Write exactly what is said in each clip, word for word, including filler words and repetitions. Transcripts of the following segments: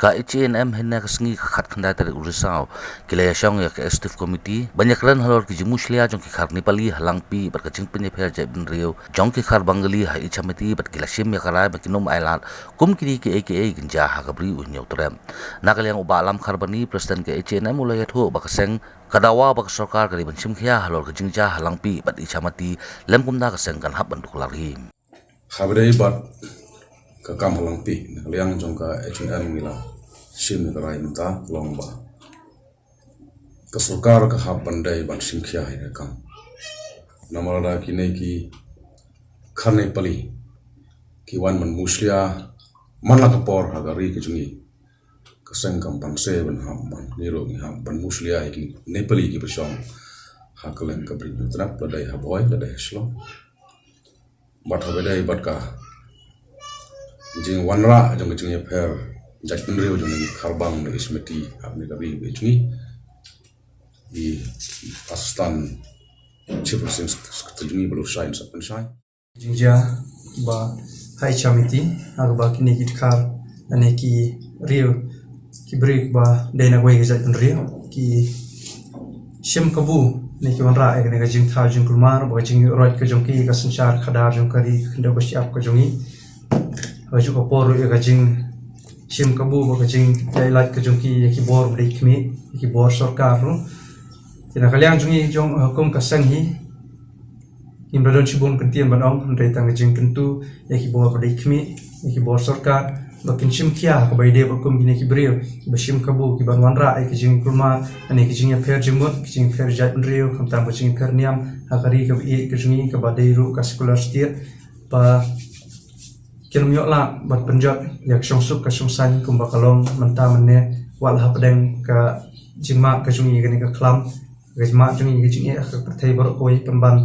Ka H A N M hynne ka sngi ka khatkhyndai tarik u Risaw ki la ïashong ïa ka Executive Committee ban ïakren halor ki jingmushlia jong ki khar Nepali ha Langpih bad ka jingpynïapher jaitbynriew jong ki khar Bengali ha Ichamati bad ki la shim ïa ka rai ba kin ym ailad kum kine kiei kiei kin jia ha ka Bri u Hynñiewtrep. Na ka liang u Bah Lamkhar Bani, President ka H A N M, u la ïathuh ba ka seng ka dawa ba ka sorkar ka dei ban shim khia halor ka jingjia ha Langpih bad Ichamati, lym kumta ka seng kan hap ban duklar hi. Haba ïadei bad ka kam ha Langpih, na ka liang jong ka H A N M ngi la shim ïa ka rai mynta, ka long ba ka sorkar ka hap ban dei ban shim khia ïa ka kam. Namar lada kine ki khar Nepali ki wan ban mushlia man la ka por ha ka ri ka jong ngi, ka seng kam pan se ban hap ban, ngi ruh ngi hap ban mushlia ïa ki Nepali kiba shong ha kylleng ka Bri u Hynñiewtrep, la dei ha Bhoi, la dei ha Shillong. Bad haba ïadei bad ka jingwanrah jong ka jingïapher jaitbynriew jong ngi khar Bang na Ichamati ha kane ka ri ka jong ngi, i Assistant Chief Resident Secretary jong ngi ba la shai, sa pynshai. Jingjia ba ha Ichamati, ha kaba kine ki dkhar lane ki riew, ki briew ba dei na kawei ka jaitbynriew ki shim kabu ne ki wanrah ïa kane ka jingthaw jingkulmar bad ka jingïaroit ka jong ki ïa ka synshar khadar jong ka ri, ka khyndew ka shyiap ka jong ngi. Ha kajuh ka por ruh ïa ka jingshim kabu bad ka jingïailad ka jong ki ïa ki bor ba dei khmih, ïa ki bor sorkar ruh. Te na ka liang jong ngi jong, eh, kum ka seng hi, ngim da don shibun kyntien ban ong, hynrei tang ka jingkyntu ïa ki bor ba dei khmih, ïa ki bor sorkar, ba kin shim khia ha kaba ïadei bad kum kine ki briew kiba shim kabu, kiban wanrah ïa ki jingkulmar, ane ki jingïapher jingmut, ki jingïapher jaitbynriew, khamtam ka jingïapher niam ha ka ri kaba ïeit ka jong ngi, kaba dei ruh ka secular state, ba kin ym ïoh lah ban pynjot ïa ka shongsuk ka shongsaiñ kumba ka long mynta mynne, wat la hapdeng ka jingmad ka jong ngi ïa kane ka khlam, ka jingmad jong ngi ïa ka jingeh ha ka pyrthei baroh kawei, pynban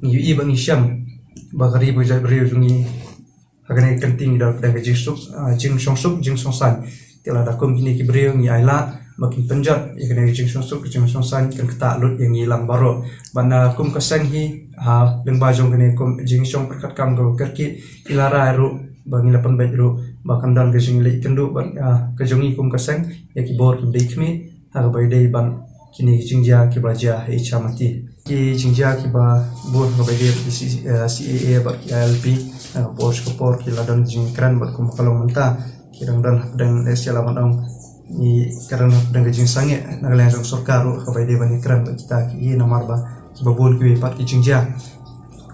ngi ïohi bad ngi shem ba ka ri bad ka jaitbynriew jong ngi ha kane ka kynti ngi don hapdeng ka jingsuk, ah, jingshongsuk, jingshongsaiñ. Te lada kum kine ki briew ngi ailad ba kin pynjot ïa kane ka jingshongsuk ka jingshongsaiñ, kan ktah lut ïa ngi lang baroh. Bad na kum ka seng hi, ha lyngba jong kane kum jingshong pyrkhat kam kaba kyrkieh, ngi la rai ruh ba ngi la pynbeit ruh ba kan don ka jingleit kynduh bad, ah, ka jong ngi kum ka seng ïa ki bor kiba dei khmih ha kaba ïadei bad kine ki jingjia kiba la jia ha Ichamati. Ki jingjia kiba bun ha kaba ïadei bad ki C-, eh, C A A bad ki I L P, ha ka por sha ka por ki la don jingkren bad kumba ka long mynta ki dang don hapdeng, lehse lah ban ong, ngi, ka don hapdeng ka jingsangeh na ka liang jong sorkar ruh ha kaba ïadei ban ïakren bad kita ki, namar ba kiba bun kiwei pat ki jingjia.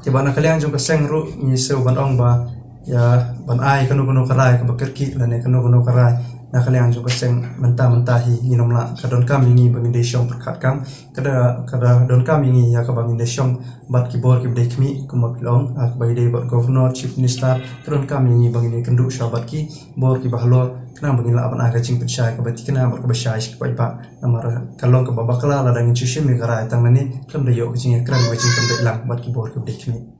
Te bad na ka liang jong ka seng ruh ngi sngew ban ong ba ïa ban ai kano kano ka rai kaba kyrkieh lane kano kano ka rai na ka liang jong ka seng mynta mynta hi ngin ym lah, ka donkam ïa ngi ba ngin dei shong pyrkhat kam, ka da, ka da donkam ïa ngi ïa kaba ngin dei shong bad ki bor kiba dei khmih kumba ki la ong, ha kaba ïadei bad Governor, Chief Minister, ka donkam ïa ngi ba ngin ïakynduh shwa bad ki bor kiba halor, khnang ba ngin lah ban ai ka jingpynshai kaba thikna bad kaba shai sha ki paidbah. Namar ka long kaba bakla lada ngin shu shim ïa ka rai tang lane khlem da ïoh ka jingïakren, ka jingpynbeit lang bad ki bor kiba dei khmih.